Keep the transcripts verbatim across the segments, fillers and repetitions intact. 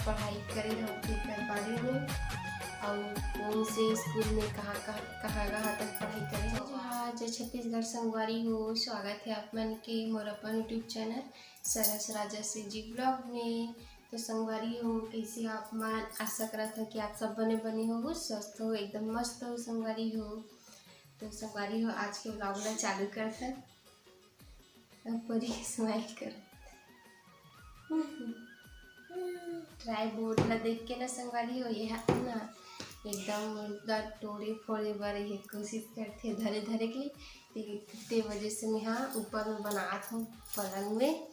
पढ़ाई करे हव तेकर बारे में, अउ कौन से स्कूल में कहाँ, कहाँ, कहाँ, कहाँ तक पढ़ाई करे हव। जय छत्तीसगढ़ संगवारी हो, स्वागत है आप मन के मोर अपन YouTube चैनल सरस राजा C G vlog में। तो संगवारी हो, कैसे आप मन? आशा करत हव कि आप सब बने बने हो, स्वस्थ हो, एकदम मस्त हो संगवारी हो। तो संगवारी हो, आज के vlog ला चालू करथन। अब परी smile कर। Tripod ला देख के ना संगवारी हो, ये हा ना एकदम ओला टोरे फोरे बर ये कोशिश करथे धरे धरे के, ते, ते वजह से मैं हा ऊपर में बनात हूँ पलंग में,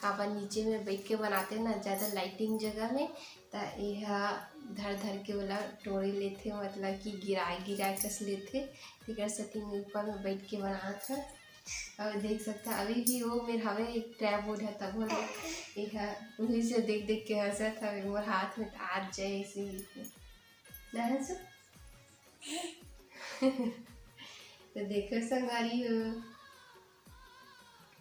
काबर नीचे में बैठ के बनाते ना ज़्यादा lighting जगह में, त ये हा धर धर के ओला टोरे लेथे, मतलब कि गिरा गिरा कस लेथे, तेकर सेती मैं ऊपर में बैठ के बनात हूँ। अउ देख सकता, अभी भी वो मेर हवे एक tripod है, तब वो एहा उही से देख देख के हंसत हवे, मोर हाथ में त आ जाए ऐसे ही। ना हंसो? तो देखो संगवारी हो,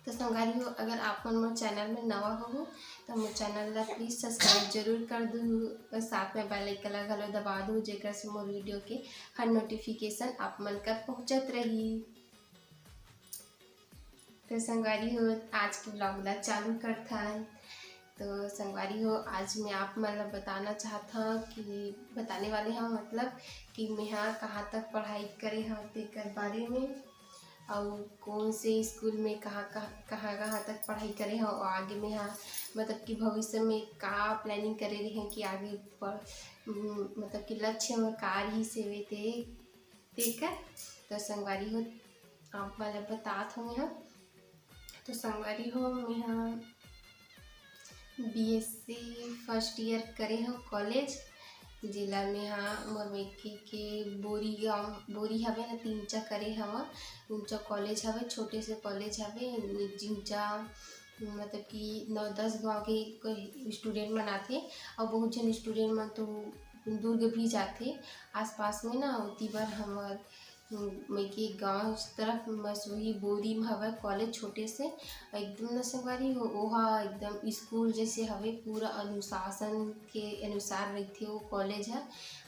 तो संगवारी हो, अगर आप मन मोर चैनल में नवा हो तो मोर चैनल ला please subscribe जरूर कर दू और साथ में bell icon ला घलो दबा दू, जेकर से मोर video के हर notification आप मन कर पहुंचत रही। तो संगवारी हो, आज के vlog ला चालू करथन। तो संगवारी हो, आज मैं आप मन ला बताना चाहत हव कि बताने वाले हव, मतलब कि मैं हा कहाँ तक पढ़ाई करे हव तेकर बारे में, अउ कौन से स्कूल में कहाँ, कहाँ, कहाँ, कहाँ तक पढ़ाई करे हव, अउ आगे मैं हा मतलब कि भविष्य में का planning करे रहे हव कि आगे पढ़, मतलब कि लक्ष्य में का रहिस हवे ते, तेकर। तो संगवारी हो, आप मन ला बतात हव मैं हा। तो संगवारी हो, मैं हा B S C first year करे हव college, जेला मैं हा मोर मइके के बोरी गाँव, बोरी हवे ना, तिंचा करे हव, ऊंचा college हवे, छोटे से college हवे, जिंचा मतलब कि नौ दस गाँव के कोई student मन आथे, अउ बहुत झन student मन तो दुर्ग भी जाथे आसपास में ना, ओती बर हमर मइके गाँव तरफ मसोही बोरी में हवय college छोटे से, एकदम न संगवारी हो, ओहा एकदम स्कूल जैसे हवे, पूरा अनुशासन के अनुसार रहिथे वो college ह।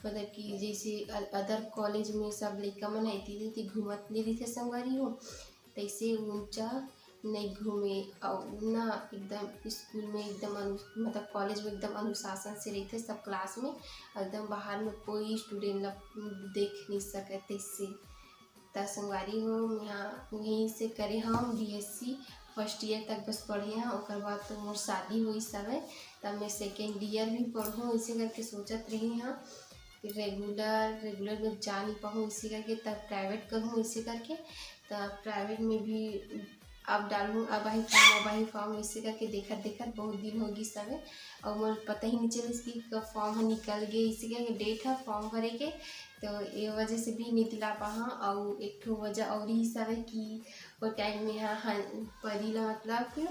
मतलब कि जैसे अ-, other college में सब लइका मन ह एती तेती घूमत नइ रहिथे संगवारी हो, तैसे ऊंचा नइ घूमे। अउ ना एकदम स्कूल में एकदम अनु-, मतलब college में एकदम अनुशासन से रहिथे सब class में, एकदम बाहर में कोई student ला देख नइ सकय तैसे। त संगवारी हो, मेहा उहीं से करे हव, B S C first year तक बस पढ़े हव, ओकर बाद तो मोर शादी होइस हवय, त मैं second year भी पढ़हूँ, अइसे करके सोचत रहे हव। Regular, regular में जा नइ पाहूँ, अइसे करके तब private करहूँ, अइसे करके त private में भी अब डालहूँ, अब आही form, अब आही form, अइसे करके देखत देखत बहुत दिन हो गिस हवय, अउ मोर पता ही नइ चलिस कि कब form ह निकल गे, अइसे करके date ह form भरे के, तो ये वजह से भी नइ दिला पाहव। अउ एक ठो वजह अउ रिहिस हवय कि वो time में हा, हा, परी ला मतलब कि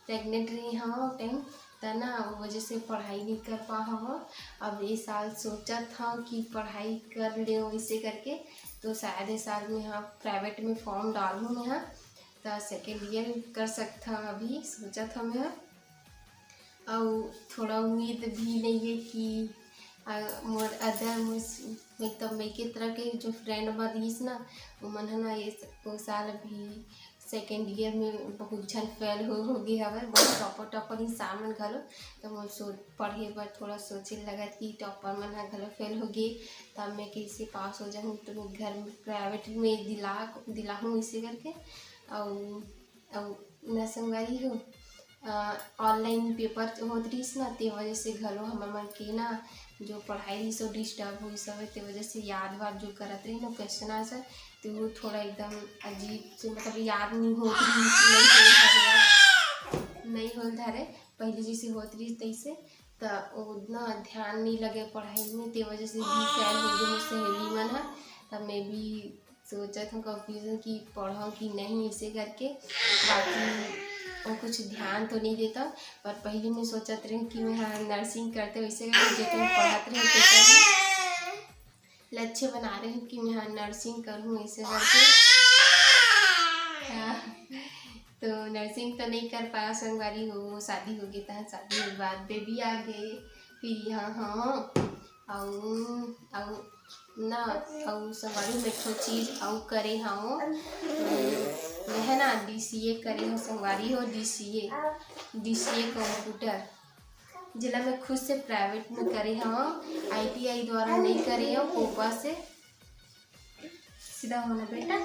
pregnant रहे हव वो time, त ना वो वजह से पढ़ाई नइ कर पाहव। अब ये साल सोचत हव कि पढ़ाई कर लेव अइसे करके, तो शायद ये साल में हा private में form डालहूँ मैं हा, त second year कर सकत हव, अभी सोचत हव मैं हा। अउ थोड़ा उम्मीद भी नइ हे कि, अ, मोर other, मोर स-, मतलब मइके तरफ के जो friend मन रिहिस ना, ओमन ह ना ये स-, वो साल अभी second year में बहुत झन fail हो, हो गे हवय, बहुत topper, topper इंसान मन घलो। त मोर सो-, पढ़े बर थोड़ा सोचे लगत कि topper मन ह घलो fail हो गे, त मैं कइसे pass हो जाहूँ, त मैं घर में private में दिला, दिलाहूँ अइसे करके। अउ, अउ ना संगवारी हो, अ, online paper होत रिहिस ना, ते वजह से घलो हमर मन के ना जो पढ़ाई रिहिस, वो disturb होइस हवय, ते वजह से याद वाद जो करत रही ना question answer, ते वो थोड़ा एकदम अजीब से, मतलब याद नइ होत रिहिस, नइ होल धरे, नइ होल धरे, पहले जैसे होत रिहिस तैसे, त वो ना ध्यान नइ लगे पढ़ाई में, ते वजह से भी fail हो गे मोर सहेली मन ह। तब मैं भी सोचत हूँ confusion कि पढ़ो कि नहीं, इसे करके। बाकी वो कुछ ध्यान तो नहीं देता, पर पहले मैं सोचत रहे कि मैं हाँ nursing करते, वैसे करके जेकर पढ़त रहे तेकर लक्ष्य बना रहे हूँ कि मैं हाँ nursing करूँ, ऐसे करके। हाँ, तो nursing तो नहीं कर पाया संगवारी हो, शादी हो गई था, शादी के बाद baby आ गए, फिर यहाँ हाँ, अउ अउ ना, अउ संगवारी में एक ठो चीज अउ करे हव, मैं ना डीसीए करे हव संगवारी हो, डीसीए, डीसीए कंप्यूटर, जेला मैं खुद से प्राइवेट में करे हव, आईटीआई द्वारा नहीं करे हव, कोपा से। सीधा होना बेटा।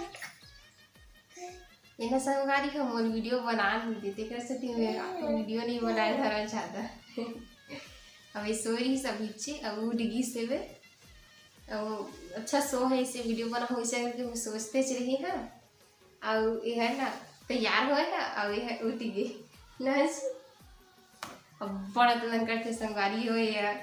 ये ना संगवारी हो, मोर वीडियो बना नहीं देते, तेकर सेती मैं वीडियो नहीं बनाए धरा ज्यादा। अब ये सो रही सब नीचे, अब उठ गई से वे। अब अच्छा सो है, इसे वीडियो बनाऊँ इसे करके मैं सोचते च रही हाँ। अब ये है ना, तैयार हुआ है, अब ये है उठ गई ना। अब बड़ा तंग करथे संगवारी हो यार,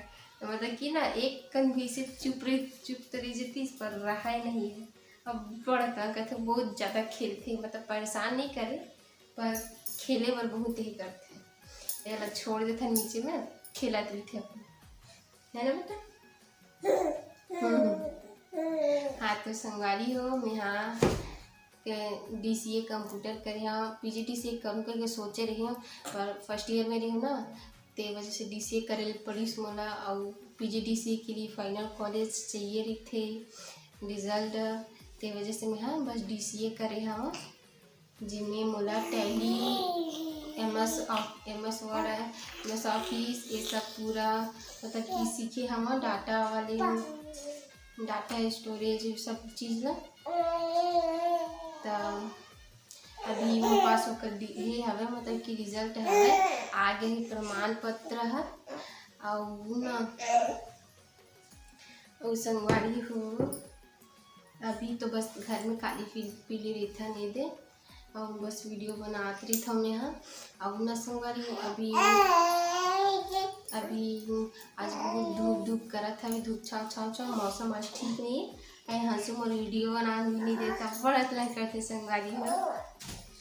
तो मतलब कि ना एक कन भी से चुप रही, चुप तो रही जतीस, पर रहा ही नहीं है। अब बड़ा तंग करथे, बहुत ज्यादा खेलथे, मतलब परेशान नहीं करे, पर खेले बर बहुत ही करथे। एला छोड़ देथे नीचे में, खेलत रहिथे अपन, है ना बेटा? हम्म। हाँ, तो संगवारी हो, मैं हाँ के डीसीए कंप्यूटर करे हव, पीजीडीसीए करूँ करके सोचे रही हूँ, पर फर्स्ट ईयर में रही हूँ ना, ते वजह से डीसीए करे ल पड़िस मोला। अउ पीजीडीसीए के लिए फाइनल कॉलेज चाहिए रहिथे, रिजल्ट, ते वजह से मैं हाँ बस डीसीए करे हव, जिमे मोला tally, MS of-, MS word है, एमएस ऑफिस, ये सब पूरा मतलब कि सीखे हव, डाटा वाले, डाटा स्टोरेज, ये सब चीज ला। त अभी वो पास होकर दि-, ये हवे, मतलब कि रिजल्ट हवे, आ गए हे प्रमाण पत्र ह। अउ ना, अउ संगवारी हो, अभी तो बस घर में काली पी-, पीली रहिथन ये दे, अउ बस वीडियो बनात रहिथन मैं ह। अउ ना संगवारी हो, अभी, अभी आज बहुत धूप धूप करत हवे, धूप छाव छाव छाव, मौसम आज ठीक नहीं है। अरे हंसू मोर वीडियो बना भी नहीं देता, बड़ा तंग करथे संगवारी हो,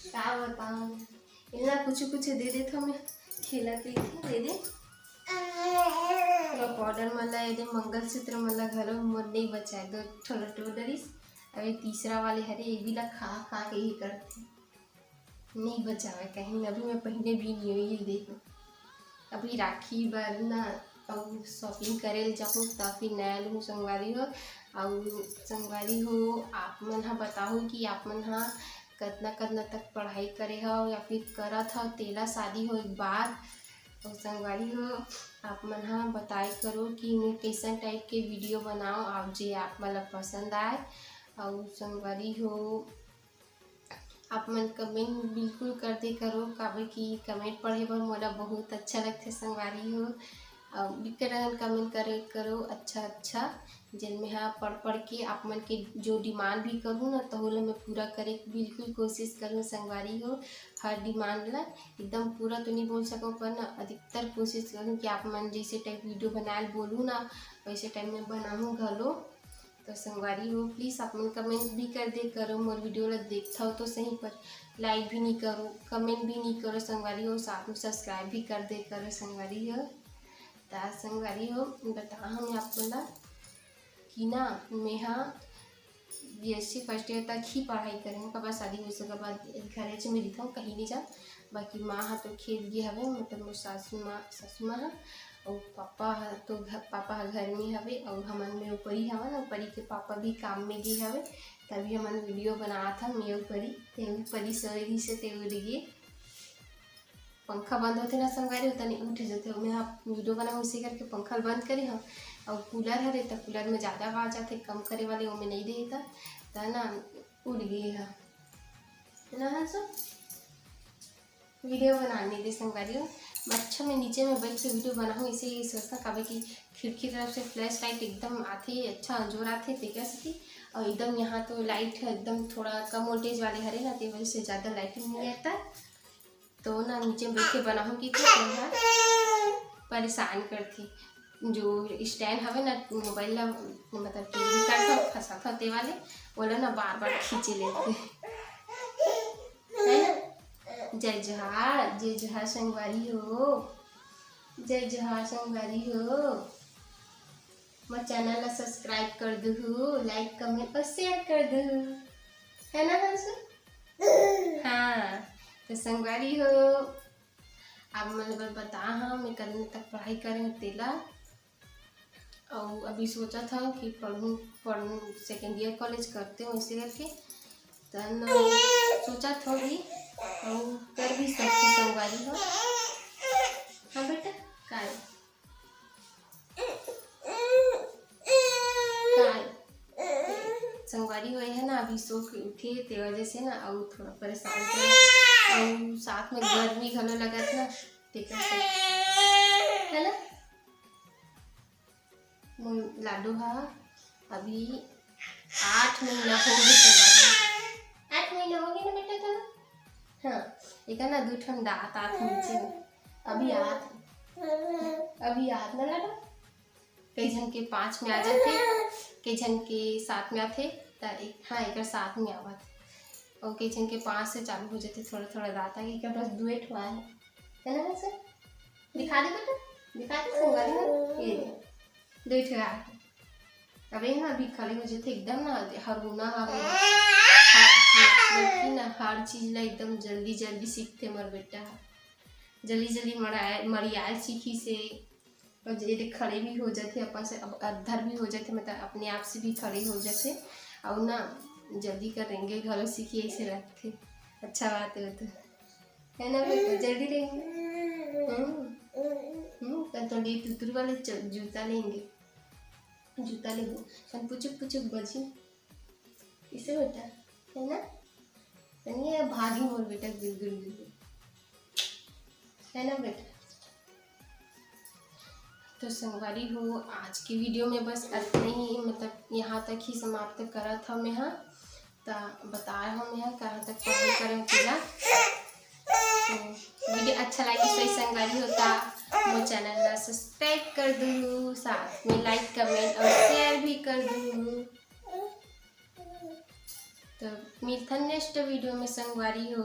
का बताऊं। इतना कुछ कुछ दे देथव मैं, खेलत रहिथे, दे दे। पूरा पाउडर मन ला, ये दे मंगलसूत्र मन ला घलो मोर नहीं बचाए, दो ठो लटो डरिस। अब ये तीसरा वाले हरे, ये भी ला खा खा के ही करथे, नहीं बचावे कहीं, अभी मैं पहने भी नहीं हुई, ये देखो। अभी राखी बर ना अउ शॉपिंग करे ल जाहूँ, त फिर नया लूँ संगवारी हो। अउ संगवारी हो, आप मन ह बताहू कि आप मन ह कतना कतना तक पढ़ाई करे हव या फिर करत हव, तेला शादी हो एक बार। अउ संगवारी हो, आप मन ह बताए करो कि मैं कैसन टाइप के वीडियो बनाओ, आप जे आप मन ला पसंद आए। अउ संगवारी हो, आप मन कमेंट बिल्कुल कर दे करो, काबर कि कमेंट पढ़े बर मोला बहुत अच्छा लगथे संगवारी हो। अउ बिकट अकन कमेंट करे करो अच्छा अच्छा, जेन में हाँ पढ़ पढ़ के आप मन के जो डिमांड भी करूँ ना, तहू ला मैं पूरा करे के बिल्कुल कोशिश करूँ संगवारी हो। हर डिमांड ला एकदम पूरा तो नहीं बोल सकूँ, पर ना अधिकतर कोशिश करूँ कि आप मन जैसे टाइप वीडियो बनाए ल बोलूँ ना, वैसे टाइप में बनाऊँ घलो। तो संगवारी हो, प्लीज आप मन कमेंट भी कर दे करो, मोर वीडियो ला देखथव तो सही, पर लाइक भी नहीं करो, कमेंट भी नहीं करो संगवारी हो, साथ में सब्सक्राइब भी कर दे करो संगवारी हो। त संगवारी हो, बता हम आप मन ला कि ना, मैं हा बीएससी फर्स्ट ईयर तक ही पढ़ाई करे हूँ, काबर शादी होइस के बाद घरे च में रहिथव, कहीं नहीं जा। बाकी माँ हा तो खेत गे हवे, मतलब मोर सासू माँ, सासू माँ हा, अउ पापा हा तो घ-, पापा हा घर में हवे, अउ हमन में ऊपरी हवन, ऊपरी के पापा भी काम में गे हवे, तभी हमन वीडियो बनात हन, मैं ऊपरी, ते ऊपरी सोए रहिस हे, ते उठ गे। पंखा बंद होथे ना संगवारी हो, तनी उठ जथे, ओमे आप वीडियो बनाहूँ इसे करके पंखा ल बंद करे हव, अउ कूलर हरे त कूलर में ज़्यादा आवाज़ आथे, कम करे वाले ओमे नहीं दे त, त ना उड़ गे ह, है ना हंसू? वीडियो बनाने दे संगवारी हो, अच्छा मैं नीचे में बैठ के वीडियो बनाहूँ, इसे ये सोचता काबर कि खिड़की तरफ से फ्लैश लाइट एकदम आथे, अच्छा अंजोर आथे, तेकर सेती, अउ एकदम यहाँ तो लाइट है एकदम थोड़ा कम वोल्टेज वाले हरे ना, ते वजह से ज़्यादा लाइट नहीं आता। तो ना नीचे में बैठ के बनाहूँ कि तो थोड़ा परेशान करथे। जो स्टैंड हवे ना मोबाइल ला, मतलब कि निकालथव, फंसाथव ते वाले, ओला ना बार बार खींचे लेथे, है ना? जय जोहार, जय जोहार संगवारी हो, जय जोहार संगवारी हो। मोर चैनल ला सब्सक्राइब कर दुहू, लाइक, कमेंट अउ शेयर कर दुहू, है ना हंसू? हाँ, तो संगवारी हो, आप मन बर बता हव, मैं कतना तक पढ़ाई करे हव तेला। अउ अभी सोचत हव कि पढ़ूँ, पढ़ूँ, second year college करते हव, ऐसे करके। त न सोचत हव भी, अउ कर भी सकते संगवारी हो। हाँ बेटा, काय? काय? संगवारी हो, ये हे ना, अभी सो के उठे, ते वजह से ना, अउ थोड़ा परेशान हे, अउ साथ में गर्मी घलो लगत ना, तेकर से, है ना? मोर लाडो हा अभी आठ महीना हो गे संगवारी। आठ महीना हो गे ना बेटा तोला? हाँ, एकर ना दू ठन दांत आत हे नीचे में। अभी आत हे। अभी आत ना लाडो? कई झन के पाँच में आ जाथे, कई झन के सात में आथे, त एक, हाँ, एकर सात में आवत हे। अउ कई झन के पाँच से चालू हो जाथे, थोड़ा थोड़ा दांत आगे, एकर बस दुए ठो आए हे, है ना सर? दिखा दे बेटा, दिखा दे संगवारी हो, ये दे, दो ठो आए हे। अबे ना अभी खड़े हो जाथे एकदम ना, हरगुना हवे। हाँ, मतलब कि ना हर चीज ला एकदम जल्दी जल्दी सीखथे मोर बेटा ह। जल्दी जल्दी मड़ाए, मड़ियाल सीखिस हे। अउ जे खड़े भी हो जाथे अपन से, अब अद्धर भी हो जाथे, मतलब अपने आप से भी खड़े हो जाथे। अउ ना जल्दी कर रेंगे घलो सीखी, ऐसे लगथे। अच्छा बात हे वो तो, है ना बेटा? जल्दी रेंगे। हम्म। हम्म, कल तो ले तुतुर वाले च-, जूता लेंगे। जूता लेबो, कन पुचुक पुचुक बजी। इसे बेटा, है ना? तनिया भागी मोर बेटा, गुर गुर गुर गुर। है ना बेटा? तो संगवारी हो, आज की वीडियो में बस अतना ही, मतलब यहाँ तक ही समाप्त करत हव मैं हा। त बताए हव मैं हा कहाँ तक पढ़ाई करे हव तेला। तो वीडियो अच्छा लागिस होही संगवारी हो, त मोर चैनल ला subscribe कर दू, साथ में like, comment अउ share भी कर दू। तो मिलथन next वीडियो में संगवारी हो।